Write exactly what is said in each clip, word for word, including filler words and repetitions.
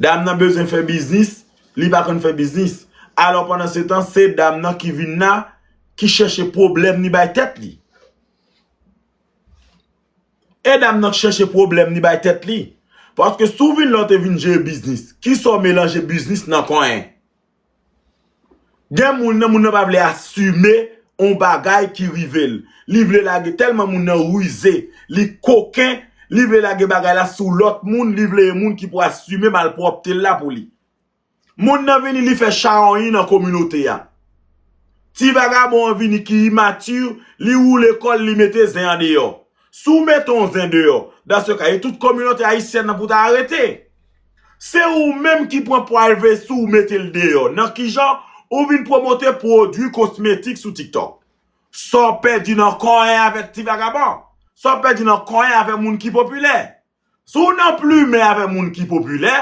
Dam nan bezwen fè biznis, li pa konn fè biznis. Alò pandan se tan, se dam nan ki vin la, ki chèche pwoblèm li bay tèt li. E dam nan k chèche pwoblèm li bay tèt li. Paske si w vin la w te vin jere biznis, kisa w melanje biznis nan konyen? Gen moun nan, moun nan pa vle asime yon bagay ki rive l. Li vle lage, tèlman moun nan rize, li koken, li vle lage bagay la sou lòt moun, li vle yon moun ki pou asime malpwòpte l la pou li. Moun nan vini, li fè chawonyi nan kominote a. Ti vagabon an vini ki imati, li woule kò l, li mete zen an deyò. Si w mete yon zen deyò, dan se ka, e tout kominote ayisyèn nan pou ta arete. Se ou menm ki pran pwa l ve si w mete l deyò. Nan ki jan? Ou vin pwomote pwodui kosmetik sou TikTok. Sa w pèdi nan konyen avèk ti vagabon? Sa w pèdi nan konyen avèk moun ki popilè? Si w nan plimen avèk moun ki popilè,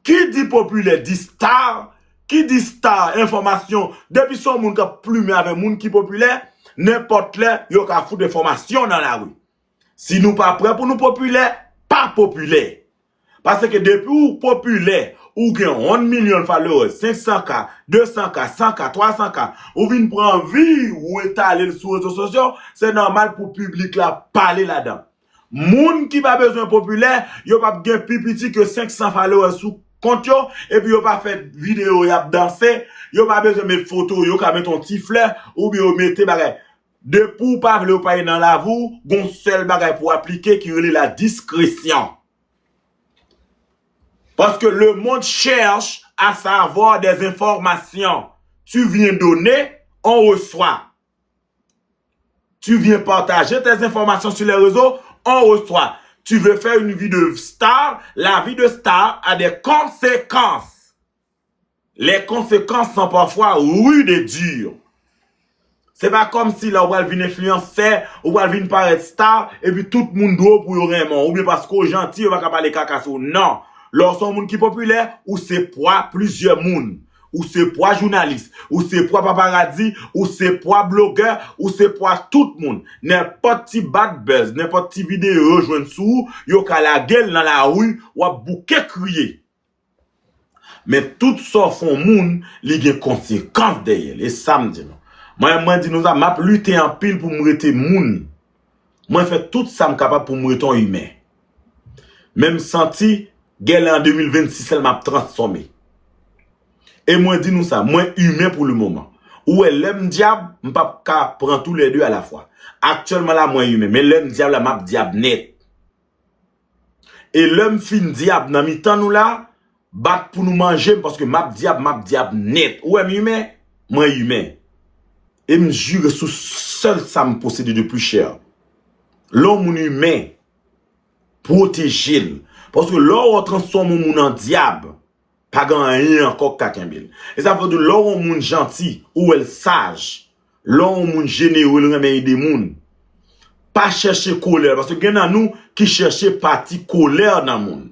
ki di popilè di star, ki di star enfòmasyon, depi se yon moun k ap plimen avèk moun ki popilè, nenpòt lè yo ka fout enfòmasyon nan lari. Si nou pa prè pou nou popilè, pa popilè. Paske depi w popilè, ou gen yon milyon followers, senk san K, de san K, san K, twa san K, ou vin pran vi, ou etale l sou rezo sosyo, se nòmal pou piblik la pale ladan. Moun ki pa bezwen popilè, yo p ap gen pi piti ke senk san followers sou kont yo, epi yo pa fè videyo y ap danse, yo pa bezwen met foto, yo ka met yon ti flè, oubyen yo mete bagay. Depi w pa vle yo pa nan lavi w, gon sèl bagay pou w aplike ki rele la diskresyon. Parce que le monde cherche à savoir des informations. Tu viens donner, on reçoit. Tu viens partager tes informations sur les réseaux, on reçoit. Tu veux faire une vie de star, la vie de star a des conséquences. Les conséquences sont parfois rudes et dures. Se pa kòmsi la ou pral vin enfliyansè, ou pral vin parèt star, epi tout moun dwe w pou yo renmen w, oubyen paske w janti, yo pa ka pale kaka sou w. Non. Lè w se yon moun ki popilè, ou se pwa plizyè moun. Ou se pwa jounalis, ou se pwa paparazzi, ou se pwa blogè, ou se pwa tout moun. Nenpòt ti bad buzz, nenpòt ti videyo yo jwenn sou ou, yo ka lage l nan lari, w ap bouke kriye. Men tout sa w fè yon moun, li gen konsekans dèyè l. E sa m di nou. Mwen, mwen di nou sa, m ap lite anpil pou m rete moun. Mwen fè tout sa m kapab pou m rete yon imen. Men m santi, genlè an de mil vennsis sèl m ap transfòme. E mwen di nou sa, mwen imen pou le moman. Ou wè, lè m dyab, m p ap ka pran toulède alafwa. Aktyèlman la, mwen imen. Men lè m dyab la, m ap dyab nèt. E lè m fin dyab nan mitan nou la, bat pou nou manje m, paske m ap dyab, m ap dyab nèt. Ou wè m imen? Mwen imen. E m jire sou sèl sa m posede de pli chè. Lè yon moun imen, pwoteje l. Paske lè w transfòme yon moun an dyab, pa gen anyen ankò k ka kenbe l. E sa vle di lè w yon moun janti, ou wè l saj. Lè w yon moun jenere, l renmen ede moun. Pa chèche kolè, paske gen nan nou ki chèche pati kolè nan moun.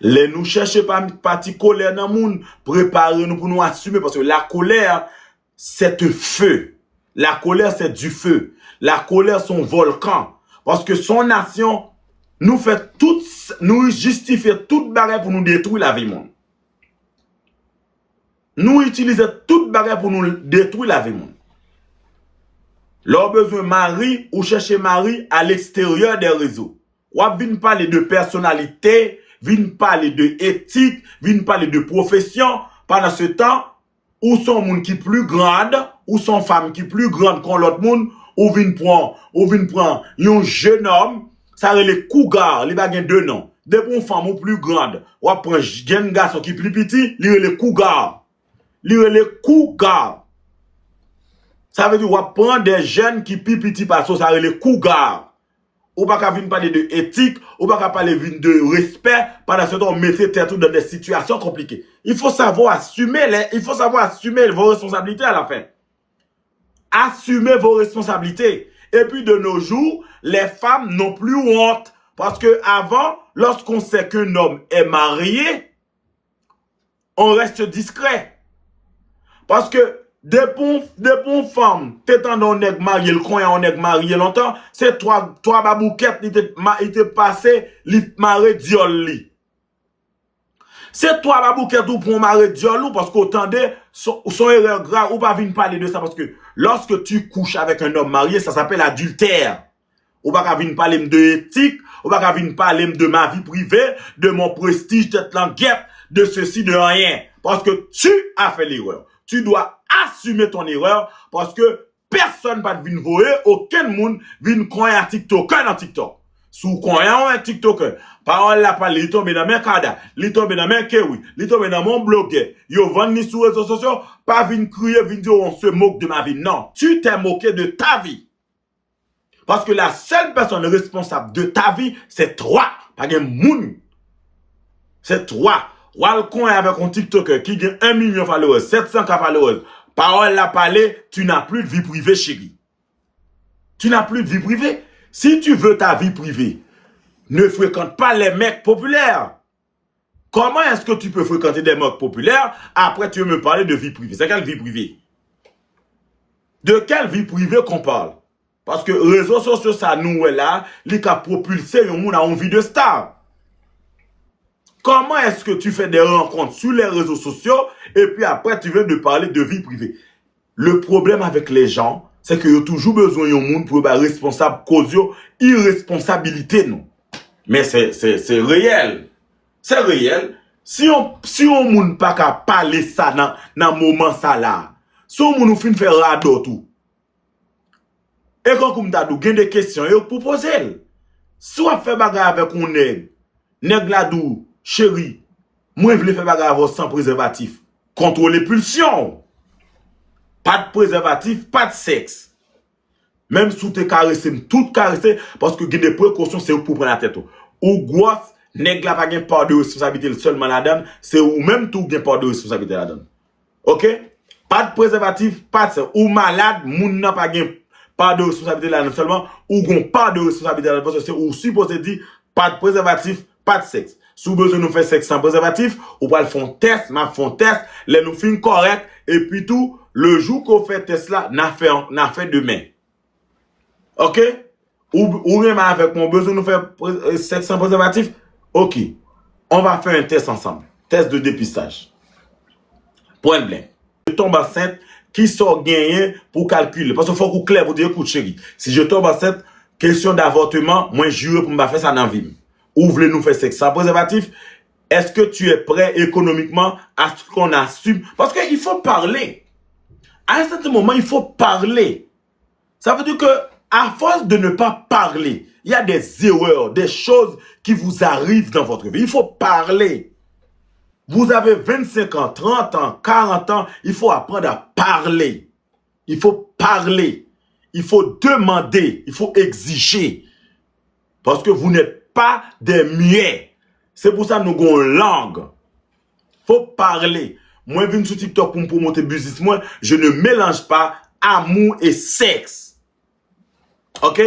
Lè nou chèche pa, pati kolè nan moun, prepare nou pou nou asime, paske la colère, c'est un feu. La colère, c'est du feu. La colère, c'est un volcan. Paske se yon nasyon, nou fè tout, nou jistifye tout bagay pou nou detwi lavi moun. Nou itilize tout bagay pou nou detwi lavi moun. Lè w bezwen mari, ou chèche mari a leksteryè dè rezo. W ap vin pale de pèsonalite, vin pale de etik, vin pale de pwofesyon. Pandan se tan, ou se yon moun ki pli grand, ou se yon fanm ki pli grand kon lòt moun, ou vin pran, ou vin pran yon jenòm, sa rele cougar, li pa gen de non. Depi yon fanm ou pli grand, w ap pran j-, jenn gason ki pli piti, li rele cougar. Li rele cougar. Sa vle di w ap pran de jèn ki pi piti pase w, sa rele cougar. Ou pa ka vin pale de etik, ou pa ka pale vin de respè, pandan se tan w mete tèt ou dans des situations compliquées. Il faut savoir assumer les, il faut savoir assumer vos responsabilités à la fin. Assumer vos responsabilités. Et puis de nos jours, les femmes n'ont plus honte. Parce que avant, lorsqu'on sait qu'un homme est marié, on reste discret. Paske depi yon, depi yon fanm te tande yon nèg marye l, konnen yon nèg marye lontan, se twa, twa baboukèt li te, ma-, li te pase, li mare dyòl li. Se twa baboukèt ou pran mare dyòl ou paske w tande, se yon erè grav, ou pa vin pale de sa paske lorsque tu couches avec un homme marié, ça s'appelle adultère. Ou pa ka vin pale m de etik, ou pa ka vin pale m de ma vie privée, de mon prestige, tèt langèt, de ceci, de rien. Parce que tu as fait l'erreur. Tu dois assumer ton erreur parce que pèsonn pa t vin voye okenn moun vin konyen a TikToker nan TikTok. Si w konyen yon TikToker, pawòl la pale, li tonbe nan men Kada, li tonbe nan men Kerry, li tonbe nan men yon blogè, yo vann li sou rezo sosyo, pa vin kriye, vin di, on se moque de ma vie. Non, tu t'es moqué de ta vie. Parce que la seule personne responsable de ta vie, c'est toi. Pa gen moun. C'est toi. W al konyen avèk yon TikToker ki gen un million followers, sept cent K followers. Pawòl la pale, tu n'as plus de vie privée, chérie. Tu n'as plus de vie privée. Si tu veux ta vie privée, ne fréquente pas les mecs populaires. Comment est-ce que tu peux fréquenter des mecs populaires, après tu veux me parler de vie privée? C'est quelle vie privée? De quelle vie privée qu'on parle? Paske rezo sosyo sa nou wè la, li ka propulse yon moun a yon vi de star. Comment est-ce que tu fais des rencontres sur les réseaux sociaux et puis après tu viens de parler de vie privée? Le problème avec les gens, c'est que yo toujou bezwen yon moun pou yo bay responsab koz yo, iresponsabilite nou. Men se, se, se reyèl. Se reyèl. Si yon, si yon moun pa ka pale sa nan, nan moman sa la, si yon moun ou fin fè radòt ou, e kankou m ta di w, gen de kesyon yo pou poze l. Si w ap fè bagay avèk yon nèg, nèg la di w, cheri, mwen vle fè bagay avè w san prezèvatif. Kontwole pulsyon w. Pa t prezèvatif, pa t sèks. Menm si w te karese m, tout karese, paske gen de prekosyon, se ou k pou pran nan tèt ou. Ou gwòs, nèg la pa gen pa de responsablite l sèlman ladan l, se ou menm tou k gen pa de responsablite ladan l. Oke? Pa t prezèvatif, pa t sèks. Ou malad, moun nan pa gen pa de responsablite ladan l sèlman, ou gon pa de responsablite ladan l, paske se ou sipoze di, pa t prezèvatif, pa t sèks. Si w bezwen nou fè sèks san prezèvatif, ou pral fè yon tès, m ap fè yon tès, lè nou fin kòrèk, epi tou, le jou ke w fè tès la, n a fè, n a fè demen. Oke? Ou, ou renmen avèk mwen, ou bezwen nou fè pre- sèks san prezèvatif? Oke. On va faire un test ensemble. Test de dépistage. Pwen blank. Je tombe enceinte, kisa w genyen pou w kalkile? Paske fòk ou klè pou di, écoute chérie, si je tombe enceinte, question d'avortement, mwen jire pou m pa fè sa nan vi m. Ou vle nou fè sèks san prezèvatif? Est-ce que tu es prêt économiquement à ce qu'on assume? Parce que il faut parler. À un certain moment, il faut parler. Ça veut dire que, à force de ne pas parler, il y a des erreurs, des choses qui vous arrivent dans votre vie. Il faut parler. Vous avez vingt-cinq ans, trente ans, quarante ans, il faut apprendre à parler. Il faut parler. Il faut demander. Il faut exiger. Parce que vous n'êtes pas des muets. C'est pour ça nous avons langue. Faut parler. Mwen vin sou TikTok pou m pwomote biznis mwen. Je ne mélange pas amour et sexe. Ok?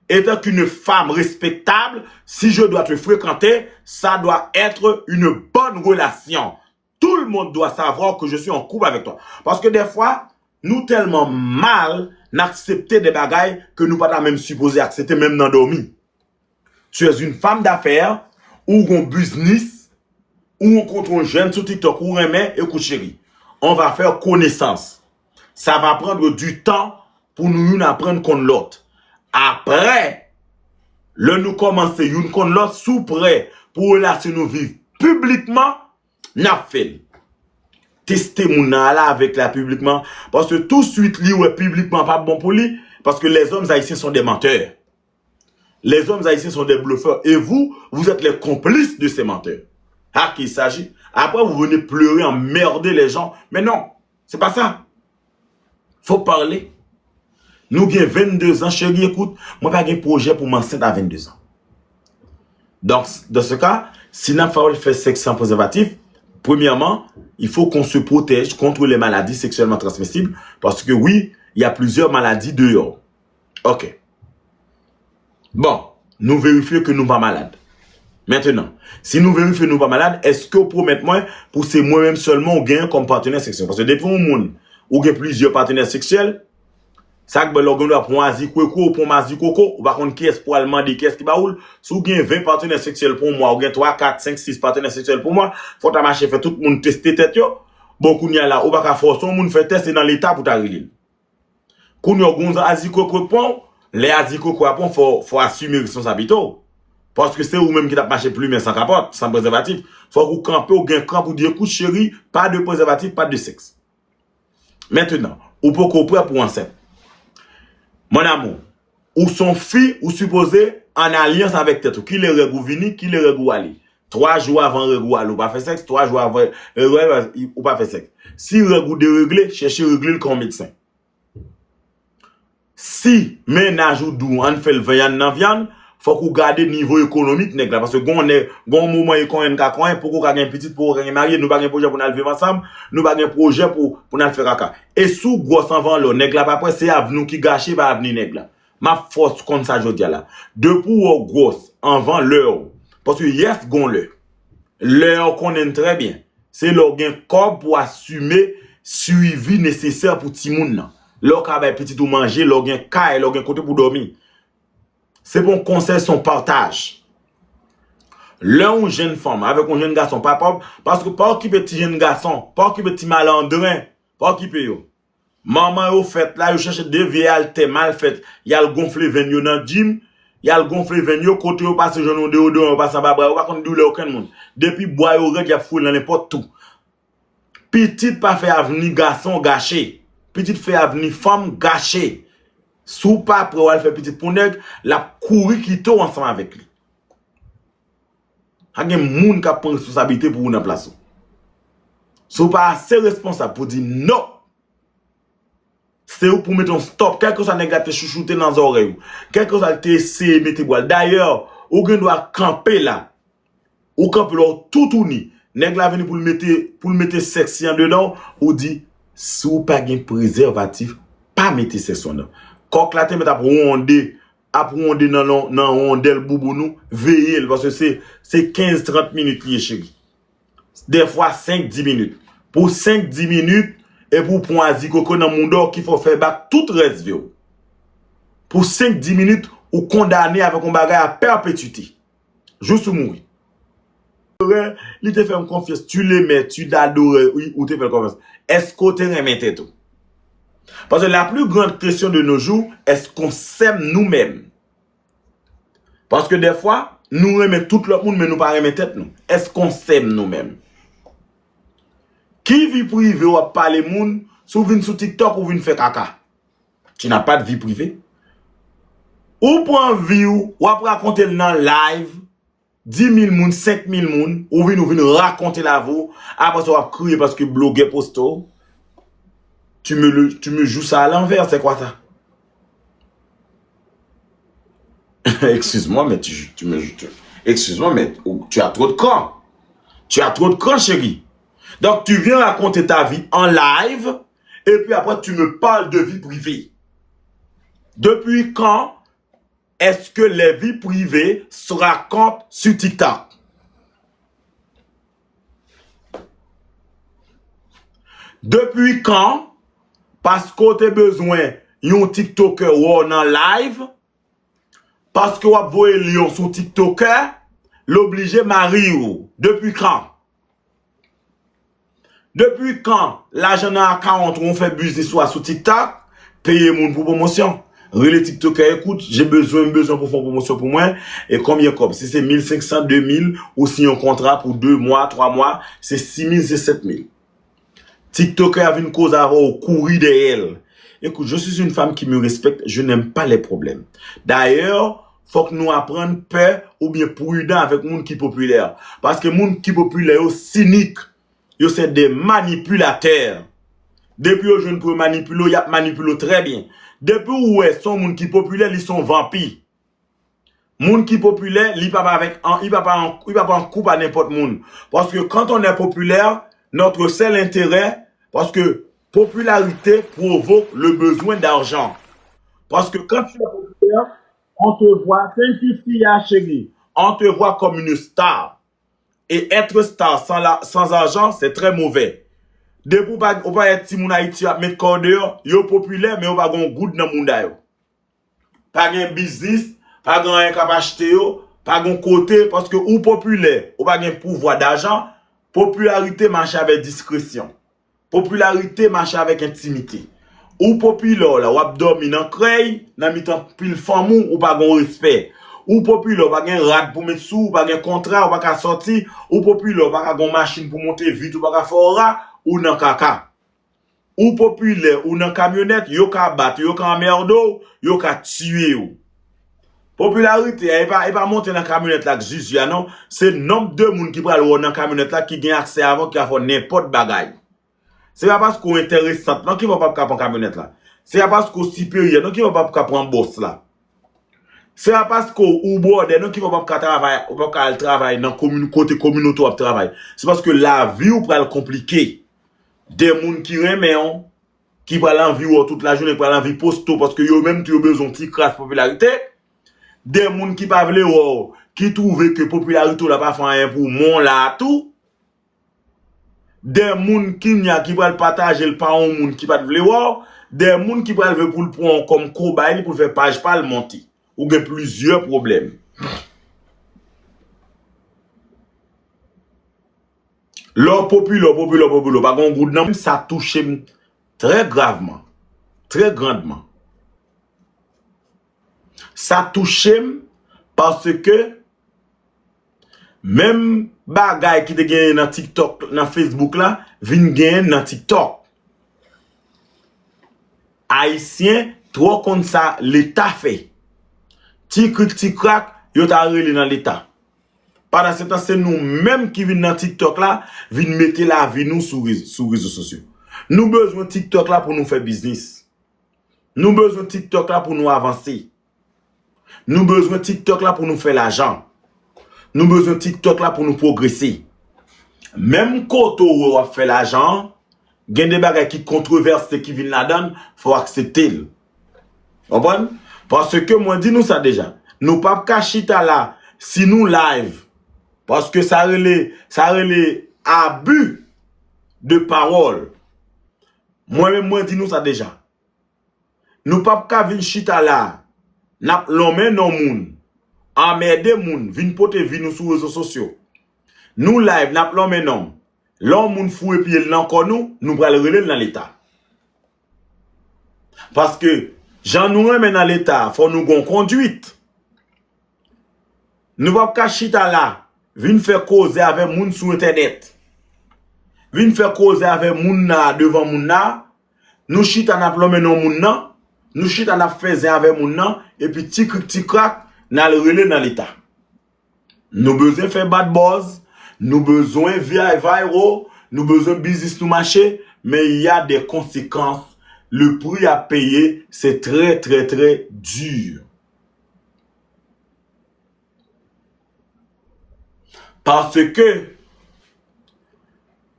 Étant qu'une femme respectable, si je dois te fréquenter, ça doit être une bonne relation. Tout le monde doit savoir que je suis en couple avec toi. Paske dèfwa, nou tèlman mal, n aksepte de bagay ke nou pa ta menm sipoze aksepte, menm nan dòmi. Tu es une femme d'affaires, ou gon biznis, ou rankontre yon jèn sou TikTok, ou renmen, écoute chérie, on va faire connaissance. Ça va prendre du temps pou nou youn aprann konn lòt. Apre, lè nou kòmanse youn konn lòt, si w prè pou relasyon nou viv piblikman, n ap fè l. Teste moun nan, ale avèk la piblikman, paske touswit li wè piblikman p ap bon pou li, paske les hommes haïtiens sont des menteurs. Les hommes haïtiens sont des bluffeurs. Et vous, vous êtes les complices de ces menteurs. Ah, qu'il s'agit. Après, vous venez pleurer, emmerder les gens. Mais non, c'est pas ça. Faut parler. Nou gen vennde zan, cheri, écoute, mwen pa gen pwojè pou m ansent a vennde zan. Donc, dans ce cas, si n ap fè w fè sèks san prezèvatif, premièrement, il faut qu'on se protège contre les maladies sexuellement transmissibles, parce que oui, il y a plusieurs maladies dehors. Ok. Bon, nou verifye ke nou pa malad. Mentenan, si nou verifye nou pa malad, èske w pwomèt mwen pou se mwen menm sèlman ou genyen kòm patnè seksyèl? Paske depi yon moun ou gen plizyè patnè seksyèl, Sa k bèl, lè w gen dwa pran yon azikwekwe, ou pran yon azikoko, ou pa konn kiyès pou al mande, kiyès ki ba ou l. Si w gen ven patnè seksyèl pou yon mwa, ou gen twa, kat, senk, sis patnè seksyèl pou yon mwa, fò w ta mache fè tout moun teste tèt yo. Bon, kounye a la, ou pa ka fòse yon moun fè tès, se nan leta pou w ta rele l. Kounye a, w gen yon azikwekwe k pran w, lè azikwekwe a pran w, fò, fò w asime responsablite w. Paske se ou menm ki t ap mache plimen san kapòt, san prezèvatif. Fòk ou kanpe, ou gen kran pou di, écoute chérie, pas de préservatif, pas de sexe. Mentenan, ou poko prè pou w ansent. Mon amour, ou se yon fi, ou sipoze an alyans avèk tèt ou. Kilè règ ou vini, kilè règ ou ale. Twa jou avan règ ou ale, ou pa fè sèks. Twa jou avan règ ou ale, ou pa fè sèks. Si règ ou deregle, chèche regle l kon medsen. Si mennaj ou di w ann fè l vyann nan vyann, fòk ou gade nivo ekonomik nèg la. Paske gon nèg, gon moman e konyen n ka konyen, poko ka gen pitit, poko ka gen marye, nou pa gen pwojè pou n al viv ansanm, nou pa gen pwojè pou, pou n al fè kaka. E si w gwòs anvan lè w, nèg la pa prè, se avni w ki gache, pa avni nèg la. M ap fè w konn sa jodi a la. Depi w wè w gwòs anvan lè w, paske yès gon lè. Lè w konnen n trè byen. Se lè w gen kòb pou asime swivi nesesè pou timoun nan. Lè w ka bay pitit ou manje, lè w gen kay, lè w gen kote pou dòmi. Se pa yon konsèy, se yon pataj. Lè yon jenn fanm avèk yon jenn gason pa pòp, paske pa okipe ti jenn gason, pa okipe ti malandren, pa okipe yo. Manman yo fèt la, yo chèche de vye altè mal fèt, y al gonfle venn yo nan djim, y al gonfle venn yo, kote yo pase jwenn yon deodoran, yo pase anba bra, yo pa konn doulè okenn moun. Depi bwa yo rèd, y ap foure nan nenpòt tou. Pitit pa fè avni gason gache. Pitit fè avni fanm gache. Si w pa prè w al fè pitit pou nèg, l ap kouri kite w ansanm avèk li. Pa gen moun k ap pran responsablite pou ou nan plas ou. Si w pa ase responsab pou di non, se ou pou mete yon stòp, kèlkeswa nèg la te chouchoute nan zòrèy ou, kèlkeswa l te eseye mete bwa l. Dayè, ou gen dwa kanpe la. Ou kanpe la, ou toutouni. Nèg la vini pou l mete, pou l mete sèks li andedan w, ou di, si w pa gen prezèvatif, pa mete sèks ou andan. Kòk la te mèt ap wonde, ap wonde nan, nan, nan wondèl bouboun ou, veye l, paske se, se kenz, trant minit li ye, cheri. Dèfwa, senk, dis minit. Pou senk, dis minit, epi w pran azikoko nan mouda w ki fè w fè bak tout rès vi w. Pou senk, dis minit, ou kondane avèk yon bagay a pèpetite. Jous ou mouri. Li te fè m konfyans, tu l'aimais, tu l'adorais, wi, ou te fè l konfyans. Èske w te renmen tèt ou? Paske la plus grande question de nos jours, èske w sèm nou menm? Paske dèfwa, nou renmen tout lòt moun, men nou pa renmen tèt nou. Èske w sèm nou menm? Ki vi prive w ap pale moun, si w vin sou TikTok, ou vin fè kaka? Tu n'as pas de vie privée. Ou pran vi w, w ap rakonte l nan live, dis mil moun, senk mil moun, ou vin, ou vin rakonte lavi w, apre sa w ap kriye paske blogè poste w. Tu me le, tu me joues ça à l'envers, c'est quoi ça? Excuse-moi, mais tu, tu me, tu, excuse-moi, mais tu as trop de cran. Tu as trop de cran, chérie. Donc, tu viens raconter ta vie en live, et puis après, tu me parles de vie privée. Depuis quand est-ce que les vies privées se racontent sur TikTok? Depi kan? Paske w te bezwen yon TikToker wè w nan live? Paske w ap voye lyon sou TikToker, l oblije mari w. Depi kan? Depi kan lajan nan akawont ou, ou fè biznis ou a sou TikTok, peye moun pou pwomosyon? Rele TikToker, écoute, j'ai besoin, m bezwen pou fè yon pwomosyon pou mwen, e konbyen kòb? Si se mil senk san, de mil, ou siyen yon kontra pou de mwa, twa mwa, se sis mil, se sèt mil. TikToker a vin koze avè w, ou kouri dèyè l. Écoute, je suis une femme qui me respecte, je n'aime pas les problèmes. D'ailleurs, fòk nou aprann pè oubyen pridan avèk moun ki popilè. Paske moun ki popilè yo sinik. Yo se de manipilatè. Depi yo jwenn pou yo manipile w, y ap manipile w trè byen. Depi w wè se yon moun ki popilè, li se yon vanpi. Moun ki popilè, li p ap avèk an, li p ap an, li p ap an koup a nenpòt moun. Paske quand on est populaire, notre seul intérêt, paske popularité provoque le besoin d'argent. Paske quand tu es populaire, on te voit, thank you, Sia chérie, on te voit comme une star. Et être star sans la, sans argent, c'est très mauvais. Depi w pa, w pa gen timoun Ayiti ap met kò w deyò, yo popilè, men yo pa gen yon goud nan mouda yo. Pa gen biznis, pa gen anyen k ap achte yo, pa gen kote, paske ou popilè, ou pa gen pouvwa dajan, popilarite mache avèk diskresyon. Popilarite mache avèk entimite. Ou popilè w la, w ap dòmi nan krèy, nan mitan pil fanm ou, ou pa gen respè. Ou popilè, w pa gen rad pou met sou, ou pa gen kontra, ou pa ka sòti, ou popilè, w pa ka gen machin pou monte vit, ou pa ka fè ora, ou nan kaka. Ou popilè, ou nan kamyonèt, yo ka bat ou, yo ka anmède w, yo ka tiye w. Popilarite a, e pa, e pa monte nan kamyonèt la ak zuzu a, non. Se nonb de moun ki pral wè w nan kamyonèt la ki gen aksè avè w, ki ka fè w nenpòt bagay. Se pa paske w enteresant, non, ki fè w p ap ka pran kamyonèt la. Se pa paske w siperyè, non, ki fè w p ap ka pran bòs la. Se pa paske w bwòdè, non, ki fè w p ap ka travay, w p ap ka al travay nan komin, kote kominote w ap travay. Se paske lavi w pral konplike. De moun ki renmen w, ki pral anvi wè w tout lajounen, ki pral anvi poste w, paske yo menm tou yo bezwen yon ti kras popilarite. De moun ki pa vle wè w, ki twouve ke popilarite w la pa fè anyen pou mwen la tou. De moun ki nya ki pral pataje l pa yon moun ki pa t vle wè w. De moun ki pral vle pou l pran w kòm kobay li pou l fè paj pa l monte. Ou gen plizyè pwoblèm. Lè w popilè, w popilè, w popilè, w pa gen yon goud nan men, sa touche m trè gravman, trè grandman. Sa touche m paske menm bagay ki te genyen nan TikTok, nan Facebook la, vin genyen nan TikTok. Ayisyen twò konn sa Leta fè. Ti krik ti krak, yo ta rele nan Leta. Pandan se tan, se nou menm ki vin nan TikTok la, vin mete lavi nou sou, sou rezo sosyo. Nou bezwen TikTok la pou nou fè biznis. Nou bezwen TikTok la pou nou avanse. Nou bezwen TikTok la pou nou fè lajan. Nou bezwen TikTok la pou nou pwogrese. Menm kote w wè w ap fè lajan an, gen de bagay ki kontwovèse ki vin ladan l, fò w aksepte l. Konprann? Paske mwen di nou sa deja. Nou p ap ka chita la si nou live. Paske sa rele, sa rele abi de pawòl. Mwen menm mwen di nou sa deja. Nou p ap ka vin chita la, n ap lonmen non moun, anmède moun, vin pote vi nou sou rezo sosyo. Nou live, n ap lonmen non. Lè yon moun foure pye l nan kò nou, nou pral rele l nan Leta. Paske, jan nou renmen nan Leta, fò nou gen yon kondwit. Nou p ap ka chita la, vin fè koze avè moun sou entènèt. Vin fè koze avè moun nan devan moun nan. Nou chita n ap lonmen non moun nan. Nou chita n ap fè zen avè moun nan. Epi ti krik ti krak, n al rele nan Leta. Nou bezwen fè bad buzz. Nou bezwen vi-, viral. Nou bezwen biznis nou mache. Men y a des conséquences. Le prix à payer, c'est très, très, très dur. Paske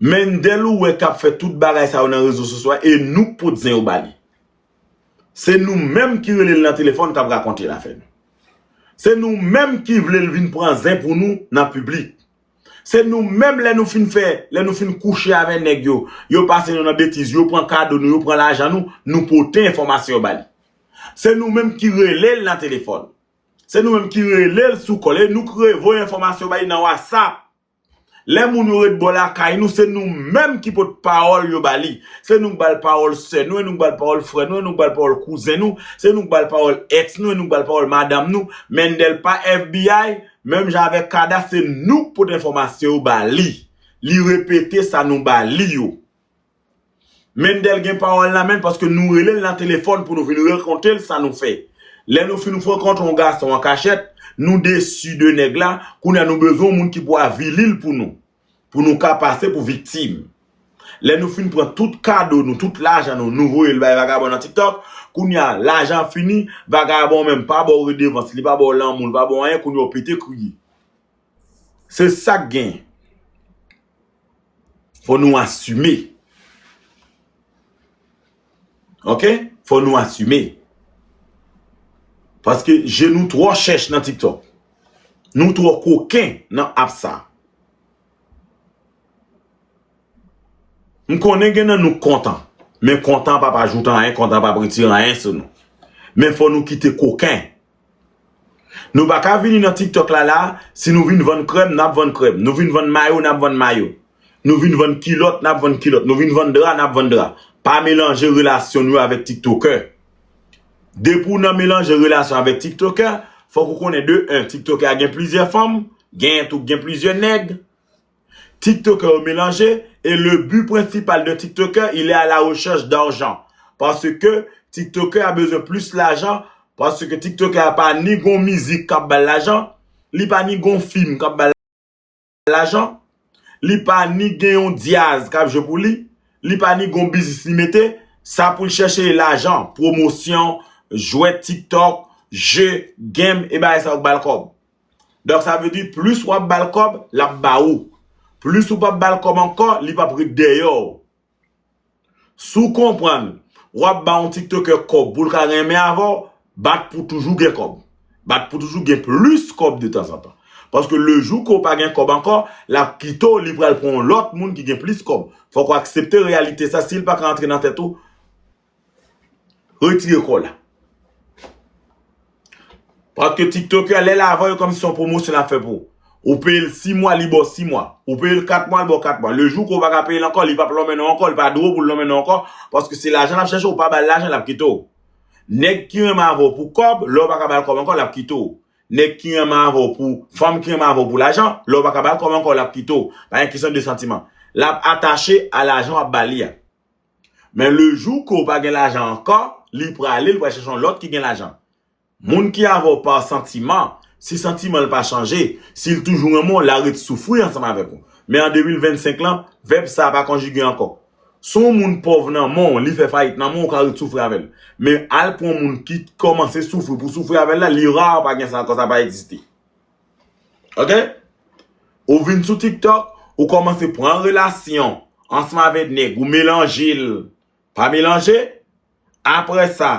Mendel ou wè k ap fè tout bagay sa yo nan rezo sosyo a, e nou k pot zen yo ba li. Se nou menm ki rele l nan telefòn k ap rakonte l avè nou. Se nou menm ki vle l vin pran zen pou nou nan piblik. Se nou menm lè nou fin fè, lè nou fin kouche avè nèg yo, yo pase nou nan betiz, yo pran kado nou, yo pran lajan nou, nou pote enfòmasyon yo ba li. Se nou menm ki rele l nan telefòn. Se nou menm ki rele l sou kòl, e nou k revoye enfòmasyon ba li nan WhatsApp. Lè moun yo ret bò lakay nou, se nou menm ki pot pawòl yo ba li. Se nou k ba l pawòl sè nou, e nou k ba l pawòl frè nou, e nou k ba l pawòl kouzen nou, se nou k ba l pawòl èks nou, e nou k ba l pawòl madanm nou. Mendel pa F B I, menm jan avèk Kada, se nou k pot enfòmasyon yo ba li. Li repete sa nou ba li yo. Mendel gen pawòl nan men l paske nou rele l nan telefòn pou nou vin rakonte l sa nou fè. Lè nou fin rankontre yon gason an kachèt, nou desi de nèg la, kounye a nou bezwen yon moun ki pou avili l pou nou, pou nou ka pase pou viktim. Lè nou fin pran tout kado nou, tout lajan nou, nou voye l bay vagabon nan TikTok, kounye a lajan an fini, vagabon an menm pa ba w redevans, li pa ba w lanmou, li pa ba w anyen, kounye a w pete kriye. Se sa k gen. Fò nou asime. Oke? Fò nou asime. Paske je nou twò chèch nan TikTok. Nou twò koken nan app sa. M konnen gen nan nou k kontan, men kontan p ap ajoute anyen, kontan p ap retire anyen sou nou. Men fò nou kite koken. Nou pa ka vini nan TikTok la la, si nou vin vann krèm, n ap vann krèm. Nou vin vann mayo, n ap vann mayo. Nou vin vann kilòt, n ap vann kilòt. Nou vin vann dra, n ap vann dra. Pa melanje relasyon nou avèk TikTokè. Depi w nan melanje relasyon avèk TikTokè, fòk ou konnen de en, TikTokè a gen plizyè fanm, gen tou gen plizyè nèg. TikTokè yo melanje, et le but principal de TikTokè, il est à la recherche d'argent. Paske TikTokè a bezwen plis lajan, paske TikTokè a pa ni gon mizik k ap ba l lajan, li pa ni gon fim k ap ba l lajan, li pa ni gen yon dyaz k ap jwe pou li, li pa ni gon biznis li mete, sa pou l chèche lajan, pwomosyon, jwèt TikTok, je, game, e bagay sa yo k ba l kòb. Donk, sa vle di, plis w ap ba l kòb, l ap ba ou. Plis ou p ap ba l kòb ankò, li p ap ret dèyè w. Si w konprann, w ap ba yon TikTokè kòb pou l ka renmen avè w, bat pou toujou gen kòb. Bat pou toujou gen plis kòb de tanzantan. Paske le jou ke w pa gen kòb ankò, l ap kite w, li pral pran yon lòt moun ki gen plis kòb. Fòk w aksepte reyalite sa, si l pa ka antre nan tèt ou, retire kò w la. Paske TikTokè, lè l avè w, kòmsi se yon pwomosyon l ap fè pou ou. Ou peye l sis mwa, li ba w sis mwa. Ou peye l kat mwa, li ba w kat mwa. Le jou ke w pa ka peye l ankò, li p ap lonmen non w ankò, li pa dwe w pou l lonmen non w ankò, paske se lajan l ap chèche, ou pa ba l lajan, l ap kite w. Nèg ki renmen avè w pou kòb, lè w pa ka ba l kòb ankò, l ap kite w. Nèg ki renmen avè w pou, fanm ki renmen avè w pou lajan, lè w pa ka ba l kòb ankò, l ap kite w. Pa gen kesyon de santiman. L ap atache a lajan w ap ba li a. Men le jou ke w pa gen lajan ankò, li prale, li pral chèche yon lòt ki gen lajan. Moun ki avè w pa santiman, si santiman l pa chanje, si l toujou renmen w, l a ret soufri ansanm avèk ou. Men an de mil vennsenk lan, vèb sa a pa konjige ankò. Si yon moun pòv nan men w, li fè fayit nan men w, ou ka ret soufri avè l. Men al pran yon moun ki kòmanse soufri pou soufri avè l la, li ra, pa gen sa ankò, sa pa egziste. Oke? Ou vin sou TikTok, ou kòmanse pran relasyon ansanm avèk nèg, ou melanje l. Pa melanje. Apre sa,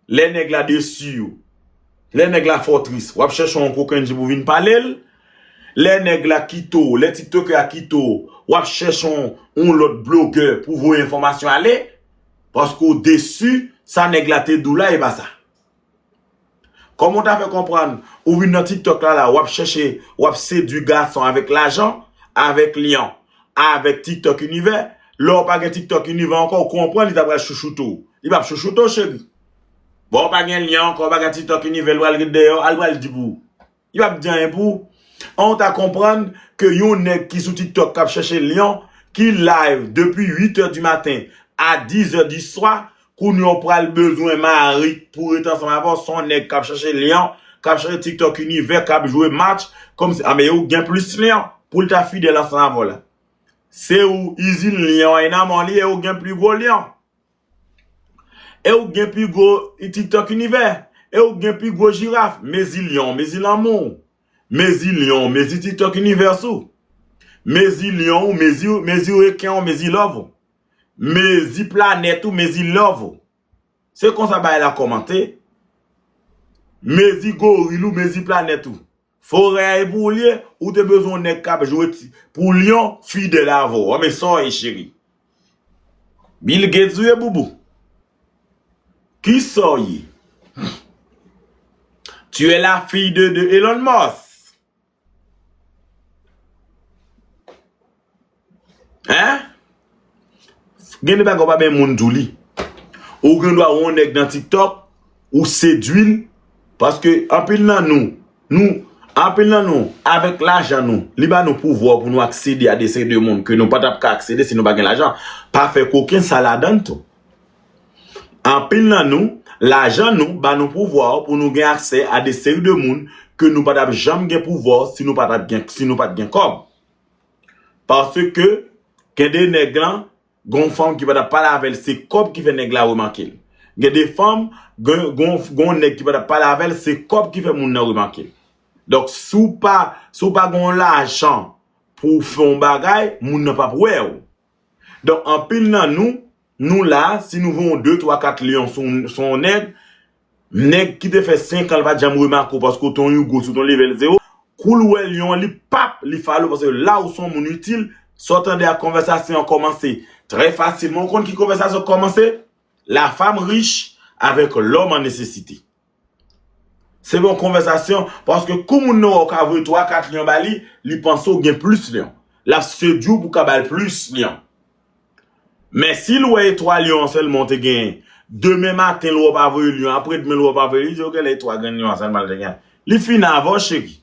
lè nèg la desi w, lè nèg la fè w tris, w ap chèche yon kokenn pou vin pale l. Lè nèg la kite w, lè TikTokè a kite w, w ap chèche yon, yon lòt blogè pou voye enfòmasyon ale. Paske w desi, sa nèg la te di w la, e pa sa. Kòman w ta fè konprann, ou vin nan TikTok la, la, w ap chèche, w ap sedui gason avèk lajan, avèk lyon, avèk TikTok Univers. Lè w pa gen TikTok Univers ankò, ou konprann li ta pral chouchoute w. Li p ap chouchoute w, cheri. Bon, w pa gen lyon ankò, w pa gen TikTok Univers, l pral ret dèyè w, al pral di pou ou. Li p ap di anyen pou ou. An, ou ta konprann ke yon nèg ki sou TikTok k ap chèche lyon, ki live depi uit è di maten a diz è di swa, kounye a w pral bezwen mari pou ret ansanm avè w, se yon nèg k ap chèche lyon, k ap chèche TikTok Univers, k ap jwe match, kòmsi, a, men ou gen plis lyon pou l ta fidèl ansanm avè w la. Se ou, izin lyon an nan men w li, e ou gen pli gwo lyon. E ou gen pi gwo TikTok Univers. E ou gen pi gwo jiraf. Mezi lyon, mezi lanmou. Mezi lyon, mezi TikTok Univers ou. Mezi lyon ou, mezi, mezi reken ou, mezi love ou. Mezi planèt ou, mezi love ou. Se konsa bagay la kòmante. Mezi goril ou, mezi planèt ou. Forè a e pou ou l ye, ou te bezwen yon nèg k ap jwe ti, pou lyon, fidèl avè w. An, men sa w ye, cheri. Bill Gates ou ye, boubou? Kisa w ye? Tu es la fille de, de Elon Musk. Hein? Gen de bagay ou pa benyen moun di w li. Ou gen dwa wè yon nèg nan TikTok, ou sedui l, paske anpil nan nou, nou, anpil nan nou, avèk lajan nou, li ba nou pouvwa pou nou aksede a de seri de moun ke nou pa t ap ka aksede si nou pa gen lajan. Pa fè koken, sa ladan l tou. Anpil nan nou, lajan nou ba nou pouvwa pou nou gen aksè a de seri de moun ke nou pa t ap janm gen pouvwa si nou pa t ap gen, si nou pa t gen kòb. Paske gen de nèg lan, gon fanm ki pa t ap pale avè l, se kòb ki fè nèg la remake l. Gen de fanm, gon, gon, gon nèg ki pa t ap pale avè l, se kòb ki fè moun nan remake l. Donk, si w pa, si w pa gon lajan pou w fè yon bagay, moun nan p ap wè w. Donk, anpil nan nou, nou la, si nou voye yon de, twa, kat lyon sou, sou yon nèg, nèg ki te fè senk an, l pa t janm remake w paske w te yon Hugo sou ton level zéro, kou l wè lyon an, li pap, li follow, paske la ou se yon moun itil, sa w tande a konvèsasyon an kòmanse, Trè fasilman, ou konn ki konvèsasyon k kòmanse? La femme riche avec l'homme en nécessité. Se yon konvèsasyon, paske kou moun nan wè w ka voye twa, kat lyon ba li, li panse w gen plis lyon. L ap sedui w pou w ka ba l plis lyon. Men si l wè e twa lyon an sèlman w te genyen, demen maten l wè w pa voye lyon, apre demen l wè w pa voye, li di, "Ok, lè e twa grenn lyon an sèlman l te genyen." Li fini avè w, cheri.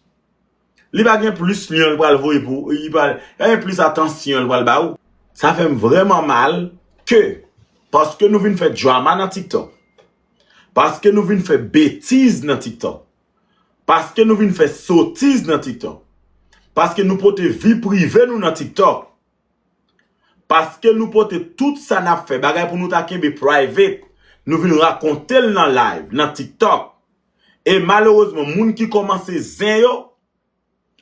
Li pa gen plis lyon l pral voye pou, li pral, pa gen plis atansyon l pral ba ou. Sa fè m vrèman mal ke, paske nou vin fè drama nan TikTok, paske nou vin fè betiz nan TikTok, paske nou vin fè sotiz nan TikTok, paske nou pote vi prive nou nan TikTok, paske nou pote tout sa n ap fè, bagay pou nou ta kenbe private, nou vin rakonte l nan live, nan TikTok. E malerezman, moun ki kòmanse zen yo,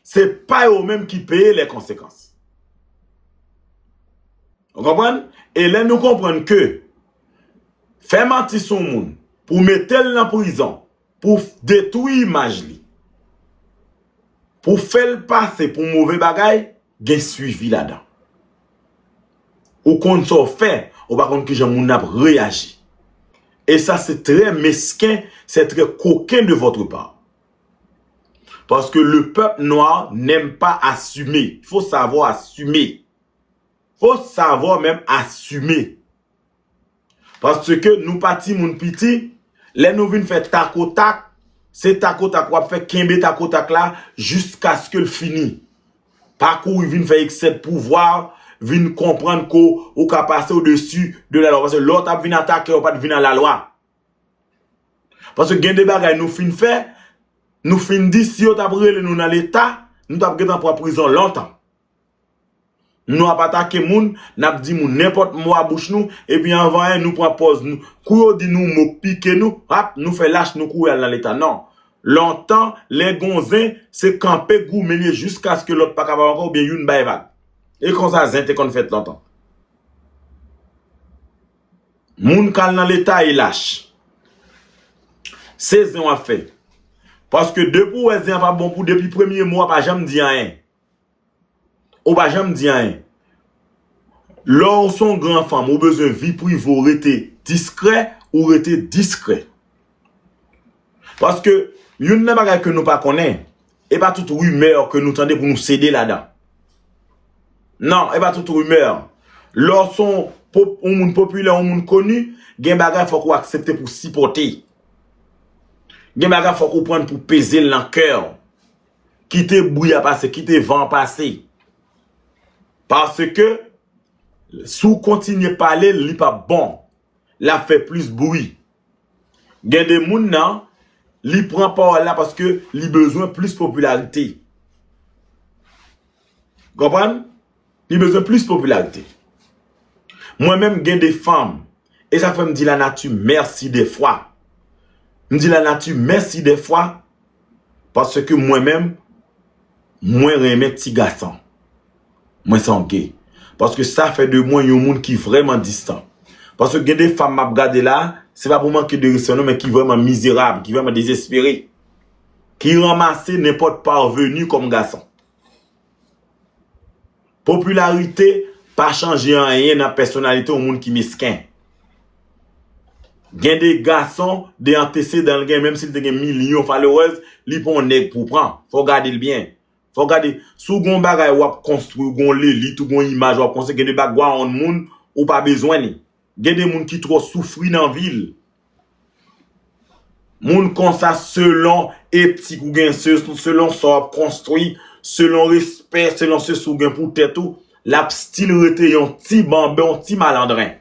se pa yo menm ki peye les conséquences. Ou konprann? E lè nou konprann ke fè manti sou moun pou mete l nan prizon, pou detwi imaj li, pou fè l pase pou move bagay, gen swivi ladan. Ou konn sa w fè, ou pa konn kijan moun nan ap reyaji. E sa se trè mesken, se trè koken de votre part. Paske le peuple noir n'aime pas assumer. Faut savoir assumer. Faut savoir menm asime. Paske nou pa timoun piti, lè nou vin fè takotak, se takotak w ap fè, kenbe takotak la jiskaske l fini. Pa kouri vin fè eksè de pouvwa, vin konprann ke w ka pase odesi de lalwa. Paske lè w t ap vin atake, w pa t vin an lalwa. Paske gen de bagay nou fin fè, nou fin di, si yo t ap rele nou nan leta, nou t ap gentan pran prizon lontan. Nou ap atake moun, n ap di moun nenpòt mo a bouch nou, epi anvan anyen nou pran pòz nou. Kou yo di nou mo k pike nou, ap, nou fè lach, nou kouri al nan leta. Non. Lontan, lè gon zen, se kanpe goumen l ye jiskaske lòt pa kapab ankò oubyen youn bay vag. E konsa zen te konn fèt lontan. Moun k al nan leta e lach. Se zen w ap fè. Paske depi w wè zen an pa bon pou, depi premye mo a pa janm di anyen. Ou pa janm di anyen. Lè w se yon gran fanm, ou bezwen vi prive w rete diskrè, ou rete diskrè. Paske youn nan bagay ke nou pa konnen, e pa tout rimè ke nou tande pou nou sede ladan. Non, e pa tout rimè. Lè w se yon pop-, yon moun popilè, yon moun koni, gen bagay fòk ou aksepte pou sipòte. Gen bagay fòk ou pran pou peze l nan kè w. Kite bri a pase, kite van an pase. Paske, si w kontinye pale, li p ap bon. L ap fè plis bri. Gen de moun nan, li pran pawòl la paske li bezwen plis popilarite. Konprann? Li bezwen plis popilarite. Mwen menm gen de fanm, e sa fè m di lanati mèsi dèfwa. M di lanati mèsi dèfwa, paske mwen menm, mwen renmen ti gason. Mwen se yon gay. Paske sa fè de mwen yon moun ki vrèman distan. Paske gen de fanm m ap gade la, se pa pou manke de respè non, men ki vrèman mizerab, ki vrèman dezespere. Ki ranmase nenpòt parvenu kòm gason. Popilarite pa chanje anyen nan pèsonalite yon moun ki mesken. Gen de gason, de antesedan l gen, menm si l te gen milyon followers, li pa yon nèg pou pran. Fò w gade l byen. Fò w gade, si w gen yon bagay w ap konstwi, w gen yon lelit, w gen yon imaj w ap konstwi, gen de bagay yon moun, ou pa bezwen li. Gen de moun ki twò soufri nan vi l. Moun konsa, selon etik ou gen, se-, selon sa w ap konstwi, selon respè, selon se sa w gen pou tèt ou, l ap still rete yon ti banben, yon ti malandren.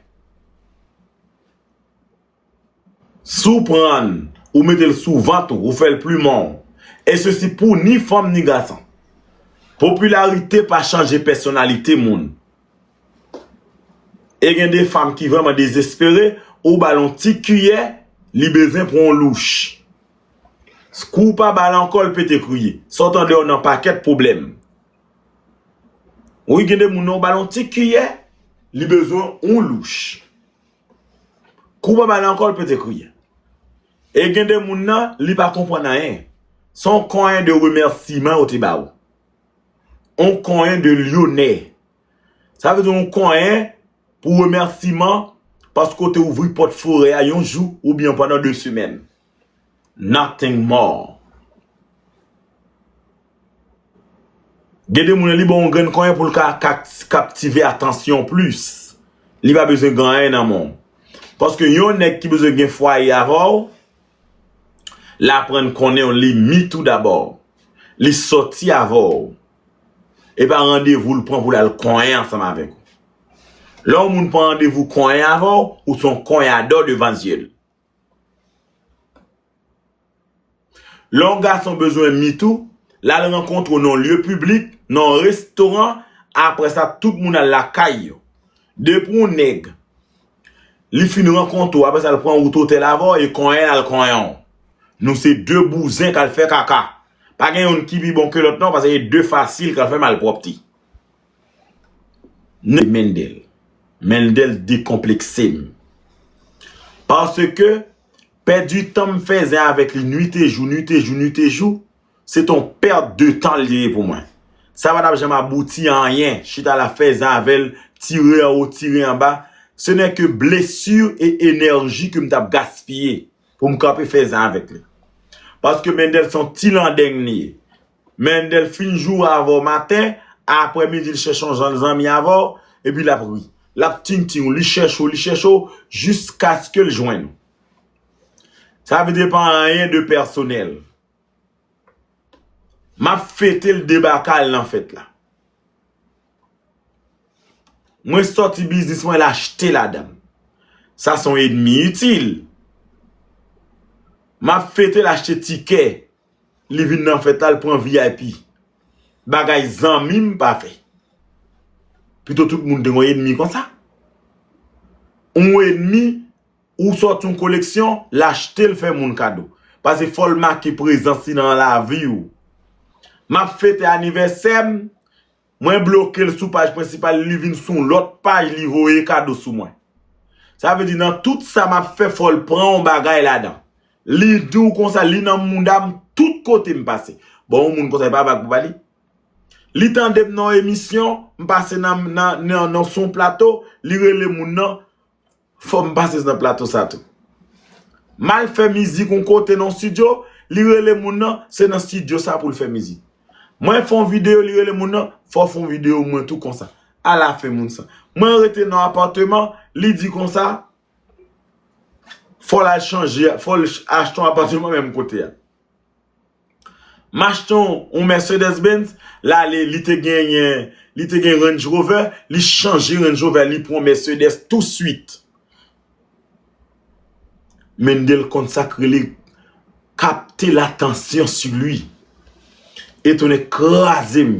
Si w pran l, ou mete l sou vant ou, ou fè l plimen w. E sesi pou ni fanm ni gason. Popilarite pa chanje pèsonalite moun. E gen de fanm ki vrèman dezespere, ou ba l yon ti kiyè, li bezwen pran yon louch. Kou w pa ba l ankò, l pete kriye. Sa w tande w nan pakèt pwoblèm. Wi, gen de moun nan, ou ba l yon ti kiyè, li bezwen yon louch. Kou w pa ba l ankò, l pete kriye. E gen de moun nan, li pa konprann anyen. Se yon konyen de remèsiman yo te ba w. Yon konyen de lyonè. Sa vle di yon konyen pou remèsiman paske w te ouvri pòt forè a yon jou oubyen pandan de semèn. Nothing more. Gen de moun, li ba w yon grenn konyen pou l ka, ka kaptive atansyon plis. Li pa bezwen gen anyen nan men w. Paske yon nèg ki bezwen gen fwaye avè w, l aprann konnen w, li meet ou dabò. Li sòti avè w. E pa randevou l pran pou l al konyen ansanm avèk ou. Lè yon moun pran randevou konyen avè w, ou se yon konyadò devan zye l. Lè yon gason bezwen meet ou, l al rankontre w nan yon lye piblik, nan yon restoran, apre sa tout moun al lakay yo. Depi yon nèg, li fin rankontre w, apre sa l pran wout otèl avè w, e konyen l al konyen w. Nou se de bouzen k al fè kaka. Pa gen youn ki pi bon ke lòt non, paske se de fasil k al fè malpwòpte. Mendel. Mendel dekonplekse m. Paske pèdi tan m fè zen avèk li nwit e jou, nwit e jou, nwit e jou, se t on pèt de tan li ye pou mwen. Sa pa t ap janm abouti a anyen, chita la fè zen avè l, tire anwo, tire anba. Ce n'est que blessure et énergie ke m t ap gaspiye pou m kanpe fè zen avèk li. Paske Mendel se yon ti landeng li ye. Mendel fin joure avè w maten, aprèmidi l chèche yon jan zanmi avè w, epi l ap ri. L ap tintin w, li chèche w, li chèche w, jiskaske l jwenn ou. Sa vle di pa anyen de pèsonèl. M ap fete l debake al nan fèt la. Mwen sòti biznis mwen, l achte ladan m. Sa se yon ènmi itil. M ap fete l achte tikè. Li vin nan fèt la, l pran V I P. Bagay zanmi m pa fè. Pito tout moun te gen yon ènmi konsa. Yon ènmi, ou sòti yon koleksyon, l achte l fè moun kado. Paske fò l make prezans li nan lavi w. M ap fete anivèsè m, mwen bloke l sou paj prensipal, li vin sou yon lòt paj, li voye kado sou mwen. Sa vle di nan tout sa m ap fè, fò l pran yon bagay ladan. Li di w konsa, li nan mouda m tout kote m pase. Bon, yon moun konsa, e pa vag pou pale. Li tande m nan yon emisyon, m pase nan, nan, nan, nan sou yon plato, li rele moun nan, fò m pase nan plato sa tou. M al fè mizik yon kote nan estidyo, li rele moun nan, se nan estidyo sa pou l fè mizik. Mwen fè yon videyo, li rele moun nan, fò w fè yon videyo mwen tou konsa. Alafen moun sa. Mwen rete nan apatman, li di konsa, fò l al chanje, fò l ch-, achte yon apatman menm kote a. M achte yon, yon Mercedes Benz, l ale, li te genyen, li te gen Range Rover, li chanje Range Rover, li pran Mercedes touswit. Mendel konn sa k rele capter l'attention sur lui. Etone kraze m,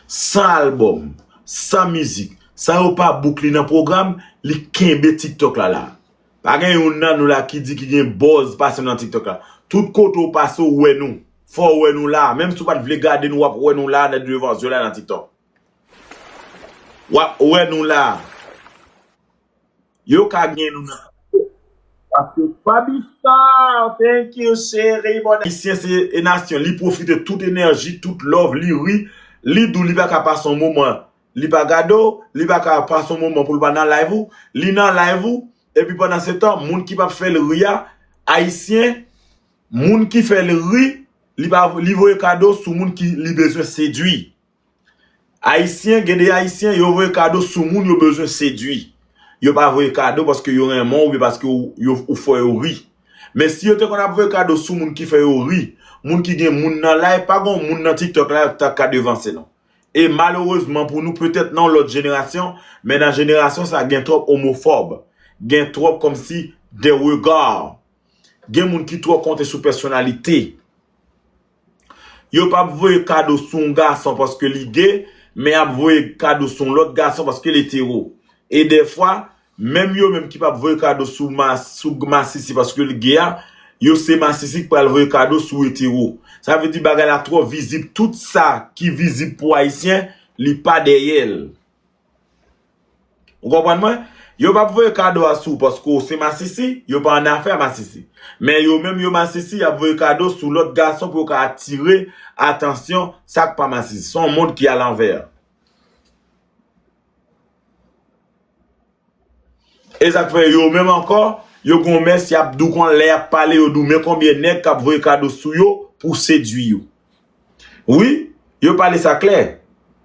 san albòm, san mizik, san yo pa book li nan pwogram, li kenbe TikTok la la. Pa gen youn nan nou la ki di ki gen buzz pase m nan TikTok la. Tout kote w pase, w wè nou. Fò w wè nou la. Menm si w pa t vle gade nou, w ap wè nou la nan devan zye w la nan TikTok. W ap wè nou la. Yo ka gen nou nan. Paske Faby Star, thank you, cheri, bon. Ayisyen se e nasyon, li pwofite tout enèji, tout love, li ri, li di w li pa ka pase yon moman, li pa gade w, li pa ka pase yon moman pou l pa nan live ou, li nan live ou, epi pandan se tan, moun ki p ap fè l ri a, Ayisyen, moun ki fè l ri, li pa, li voye kado sou moun ki li bezwen sedwi. Ayisyen, gen de Ayisyen, yo voye kado sou moun yo bezwen sedwi. Yo pa voye kado paske yo renmen w oubyen paske w, yo, ou fè yo ri. Men si yo te konn ap voye kado sou moun ki fè yo ri, moun ki gen moun nan live, pa gen moun nan TikTok la, yo t ap ka devanse non. E malerezman pou nou, petèt nan yon lòt jenerasyon, men nan jenerasyon sa gen twòp omofòb. Gen twòp kòmsi de rega. Gen moun ki twò konte sou pèsonalite. Yo p ap voye kado sou yon gason paske li ge, men y ap voye kado sou yon lòt gason paske l etero. E dèfwa, menm yo menm ki p ap voye kado sou mas-, sou masisi paske l ge a, yo se masisi k pral voye kado sou etero. Sa vle di bagay la twò vizib, tout sa ki vizib pou Ayisyen, li pa dèyè l. Ou konprann mwen? Yo p ap voye kado a sou ou paske w se masisi, yo pa annafè a masisi. Men yo menm yo masisi, y ap voye kado sou lòt gason pou yo ka atire atansyon sa k pa masisi. Se yon mond ki alanvè. E sa k fè yo menm ankò, yo gon mès, y ap di w kon lè y ap pale, yo di w men konbyen nèg k ap voye kado sou yo pou sedui yo. Wi, yo pale sa klè.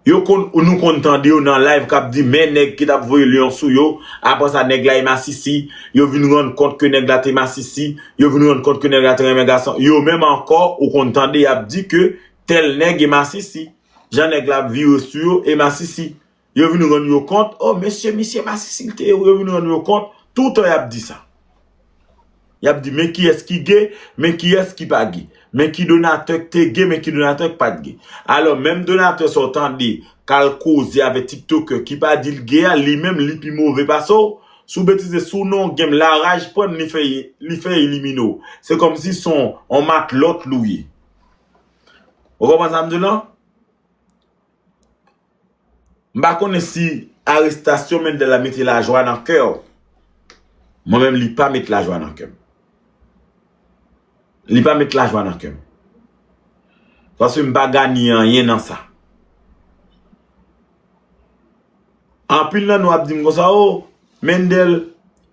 Yo konn, nou konn tande yo nan live k ap di men nèg ki t ap voye lyon sou yo. Apre sa, nèg la e masisi. Yo vin rann kont ke nèg la te masisi. Yo vin rann kont ke nèg la te renmen gason. Yo menm ankò, ou konn tande y ap di ke tèl nèg e masisi. Jan nèg la ap vire sou yo e masisi. Yo vin rann yo kont, o mesye, misye masisi l te ye, yo vin rann yo kont, toutan y ap di sa. Y ap di, men kiyès ki ge, men kiyès ki pa ge. Men ki donatè k te ge, men ki donatè k pa t ge. Alò, menm donatè sa w tande k al koze avèk tiktokè ki pa di l ge a, li menm, li pi move pase w. Si w betize sou non, gen laraj pran, li fè, li fè elimine w. Se kòmsi se yon, yon matlòt li w ye. Ou konprann sa m di w lan? M pa konnen si arestasyon Mendel la mete lajwa nan kè w. Mwen menm, li pa met lajwa nan kè m. Li pa met lajwa nan kè m. Paske m pa ganye anyen nan sa. Anpil nan nou ap di m konsa, o, Mendel,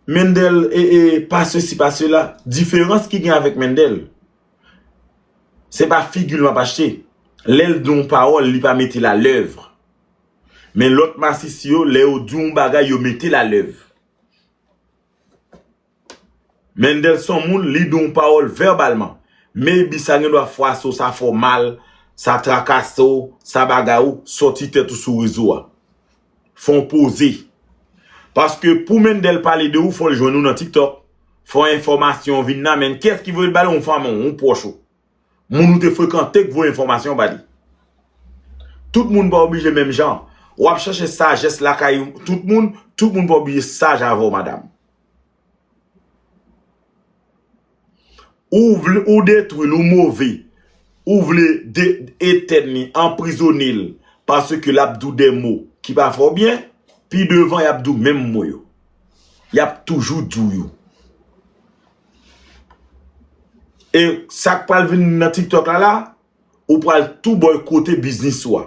Mendel, e, e, pa sesi, pa sela. Diferans ki gen avèk Mendel, se pa figi l m ap achte. Lè l di yon pawòl, li pa mete l a lèv. Men lòt masisi yo, lè yo di yon bagay, yo mete l a lèv. Mendel se yon moun, li di yon pawòl vèbalman. Maybe sa gen dwa fwase w, sa fè w mal, sa trakase w, sa bagay ou, sòti tèt ou sou rezo a. Fè w poze. Paske pou Mendel pale de ou, fò l jwenn ou nan TikTok. Fò enfòmasyon vin nan men l. Kiyès ki voye l ba l? Yon fanmi w, yon pwòch ou. Moun ou te frekante k voye enfòmasyon ba li. Tout moun pa oblije menm jan. W ap chèche sajès lakay tout moun, tout moun pa oblije saj avè w, madanm. Ou vle, ou detwi l, ou move. Ou vle de, etèn li, anprizone l, paske l ap di w de mo ki pa fè w byen, pi devan y ap di w menm mo yo. Y ap toujou di w yo. E sa k pral vin nan TikTok la la, ou pral tou bòykote biznis ou a.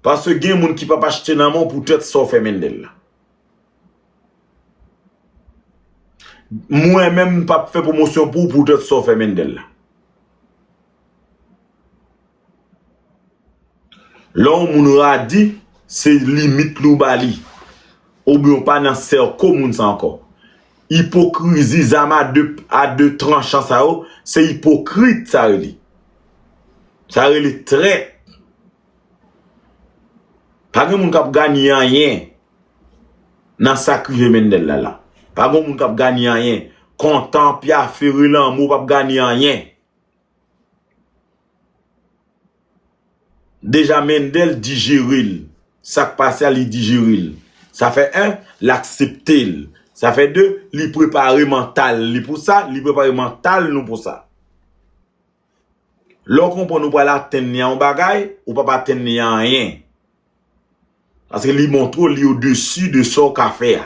Paske gen moun ki p ap achte nan men w poutèt sa w fè Mendel la. Mwen menm, m p ap fè pwomosyon pou w poutèt sa w fè Mendel la. Lè yon moun radi, se limit li w ba li. Oubyen w pa nan sèko moun sa ankò. Ipokrizi, zam a de, a de tranchan sa yo, se ipokrit sa rele. Sa rele trèt. Pa gen moun k ap ganye anyen nan sa k rive Mendel la la. Pa gen moun k ap ganye anyen. Kontan, pyafere, lanmou p ap ganye anyen. Deja Mendel dijere l. Sa k pase a, li dijere l. Sa fè en, l aksepte l. Sa fè de, li prepare mantal li pou sa, li prepare mantal nou pou sa. Lè w konprann ou pral atenn li a yon bagay, ou p ap atenn li a anyen. Paske li montre w li odesi de sa w ka fè a.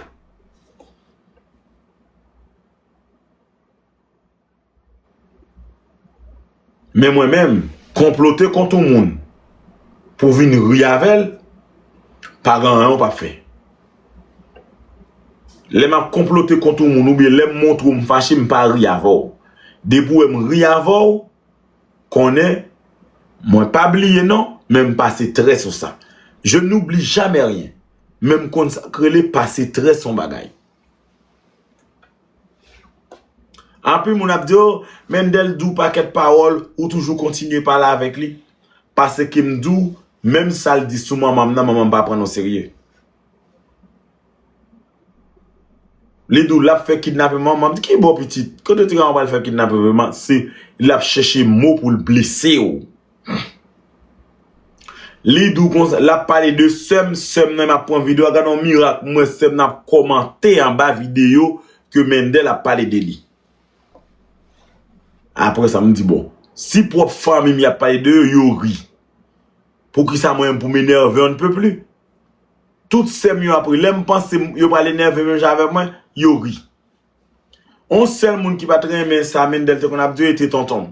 Men mwen menm, konplote kont yon moun pou vin ri avè l, pa gen anyen w p ap fè. Lè m ap konplote kont yon moun oubyen lè m montre w m fache, m pa ri avè w. Depi w wè m ri avè w, konnen mwen pa bliye non, men m pase trè sou sa. Je n'oublie jamais rien. Men m konn sa k rele pase trè sou yon bagay. Anpil moun ap di, o, Mendel di w pakèt pawòl, ou toujou kontinye pale avèk li. Paske m di w, menm sa l di sou manman m nan, manman m pa pran n o serye. Li di w l ap fè kidnape manman m. Ki bò pitit? Kote w te ka pral fè kidnape manman? Se, l ap chèche mo pou l blese w. Li di w konsa, l ap pale de sè m, sè m nan m ap pran videyo a, gade yon mirak, m wè sè m nan ap kòmante anba videyo ke Mendel ap pale de li. Apre sa, m di, bon, si pwòp fanmi m y ap pale de yo, yo ri. Poukisa mwen menm pou m enève, on ne peut plus? Tout sè m yo ap ri. Lè m panse m, yo pral enève menm jan avè mwen, yo ri. On sèl moun ki pa t renmen sa Mendel te konn ap di yo, e te tonton m.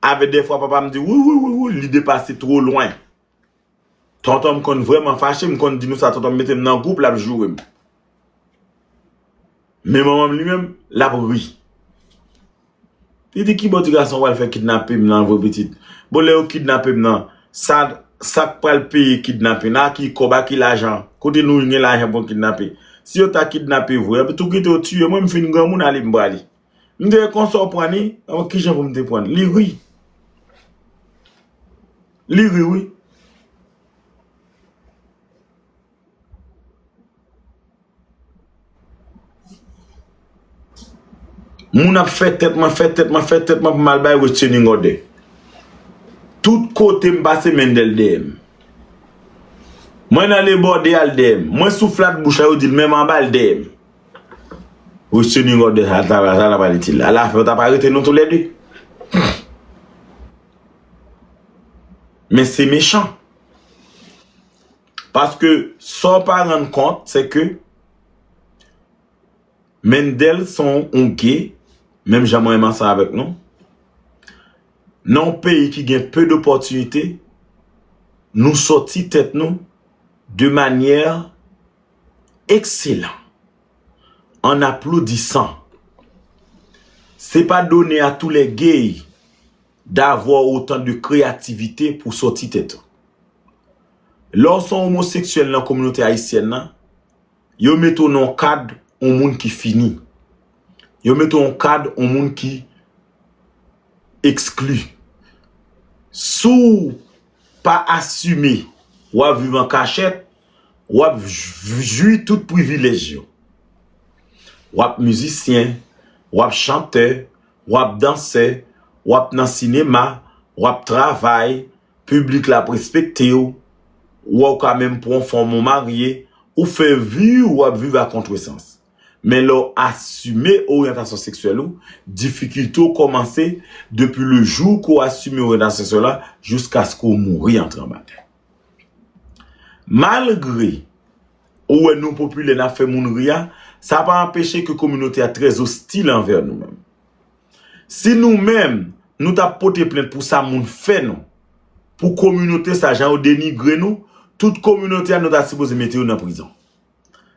Avè dèfwa papa m di, wi, wi, wi, wi, li depase two lwen. Tonton m konn vrèman fache, m konn di nou sa, tonton m mete m nan gwoup, l ap joure m. Men manman m li menm, l ap ri. Li di, "Ki bò ti gason w pral fè kidnape m nan vre pitit? Bon, lè yo kidnape m nan, sa, sa k pral peye kidnape nan, a ki kòb, a ki lajan? Kote nou gen lajan pou n kidnape? Si yo ta kidnape vre, epi tou kite yo tiye mwen, m fin granmoun ale m prale." M te konsa w pran li, an kijan pou m te pran li? Li ri. Li ri, wi. Moun ap fè tèt mwen, fè tèt mwen, fè tèt mwen pou m al bay restraining order. Tout kote m pase, Mendel dèyè m. Mwen nan Lebòde, al dèyè m. Mwen sou flat bouch la, yo di l menm anba, l dèyè m. Restraining order, sa, sa, sa, sa pa itil. Alafen, yo t ap arete nou toulède. Men se mechan. Paske sa w pa rann kont, se ke Mendel se yon gay, menm jan mwen menm ansanm avèk nou. Nan yon peyi ki gen pe dopòtinite, nou sòti tèt nou de manyè ekselan, an aplodisan. Se pa done a tou lè gay d'avoir otan de kreyativite pou sòti tèt ou. Lè w se yon omoseksyèl nan kominote ayisyèn nan, yo mete w nan yon kad yon moun ki fini. Yo mete w yon kad yon moun ki ekskli. Si w pa asime, w ap viv an kachèt, w ap j-, jwi tout privilèj yo. W ap mizisyen, w ap chantè, w ap dansè, w ap nan sinema, w ap travay, piblik la ap respekte w, w a w ka menm pran fanm ou marye, ou fè vi w, w ap viv a kontresans. Men lè w asime oryantasyon seksyèl ou, difikilte w kòmanse depi le jou ke w asime oryantasyon seksyèl la jiskaske w mouri antre anba tè. Malgre ou wè nou popilè, n ap fè moun ri a, sa pa anpeche ke kominote a trè ostil anvè nou menm. Si nou menm, nou t ap pote plent pou sa moun fè nou, pou kominote sa, jan yo denigre nou, tout kominote a, nou ta sipoze mete yo nan prizon.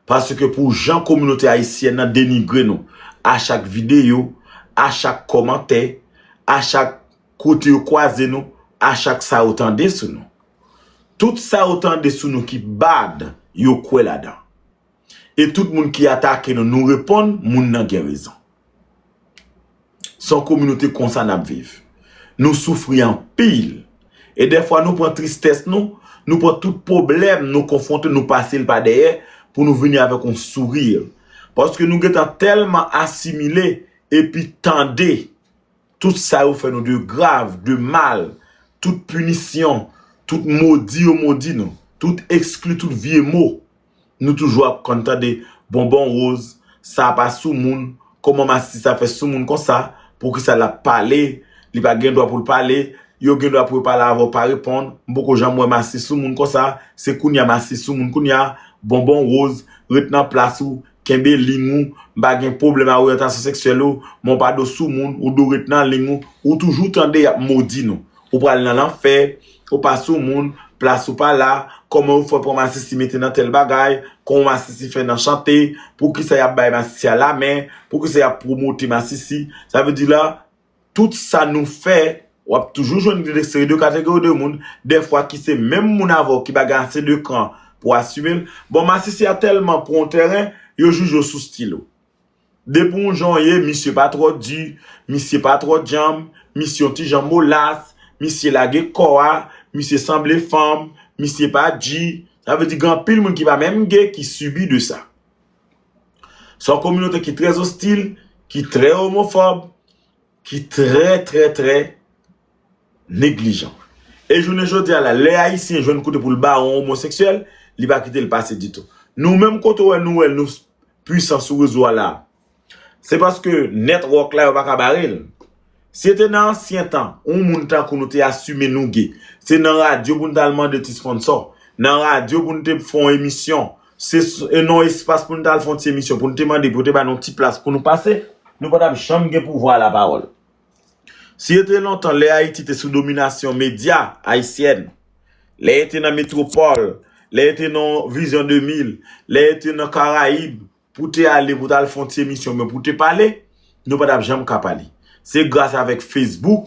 Paske pou jan kominote ayisyèn nan denigre nou, a chak videyo, a chak kòmantè, a chak kote yo kwaze nou, a chak sa yo tande sou nou. Tout sa yo tande sou nou ki bad, yo kwè ladan. E tout moun ki atake nou, nou reponn, moun nan gen rezon. Se yon kominote konsa n ap viv. Nou soufri anpil. E dèfwa nou pran tristès nou, nou pran tout pwoblèm nou konfwonte, nou pase l pa dèyè pou nou vini avèk yon souri. Paske nou gentan tèlman asimile epi tande tout sa yo fè nou de grav, de mal, tout pinisyon, tout modi yo modi nou, tout ekskli, tout vye mo. Nou toujou ap konn tande bonbon woz, sa pa soumoun, kòman masisi sa fè soumoun konsa, poukisa l ap pale, li pa gen dwa pou l pale, yo gen dwa pou yo pale avè w pa reponn, m poko janm wè masisi soumoun konsa, se kounye a masisi soumoun kounye a, bonbon woz, ret nan plas ou, kenbe liy ou, m pa gen pwoblèm a oryantasyon seksyèl ou, men w pa dwe soumoun, ou dwe ret nan liy ou, ou toujou tande y ap modi nou. Ou pral nan lanfè, ou pa soumoun, plas ou pa la, kòman yo fè pran masisi mete nan tèl bagay, kòman masisi fè nan chante, poukisa y ap bay masisi a lamen, poukisa y ap pwomote masisi. Sa vle di la, tout sa nou fè, w ap toujou jwenn de seri de kategori de moun, dèfwa ki se menm moun avè w ki pa gen ase de kran pou asime l. Bon, masisi a tèlman pran yon tèren, yo jije w sou stil ou. Depi yon jan w ye, misye pa twò di, misye pa twò djanm, misye yon ti jan molas, misye lage kò a, misye sanble fanm, misye pa dji. Sa vle di gen anpil moun ki pa menm gay ki sibi de sa. Se yon kominote ki trè ostil, ki trè omofòb, ki trè, trè, trè neglijan. E jounen jodi a la, lè Ayisyen jwenn kote pou l bare yon omoseksyèl, li pa kite l pase ditou. Nou menm kote w wè nou wè nou pwisan sou rezo a la, se paske network la yo pa ka bare l. Si se te nan ansyen tan, yon moun tankou nou te asime nou gay, se nan radyo pou n t al mande ti sponsò, nan radyo pou n te fè yon emisyon, se s-, e nan yon espas pou n t al fè yon ti emisyon, pou n te mande pou yo te ba nou yon ti plas pou nou pase, nou pa t ap janm gen pouvwa lapawòl. Si se te lontan, lè Ayiti te sou dominasyon medya ayisyèn, Lè yo te nan metwopòl, lè yo te nan Vizyon de mil, lè yo te nan Karayib, pou te ale, pou te al fè yon ti emisyon, men pou te pale, nou pa t ap janm ka pale. Se gras avèk Facebook,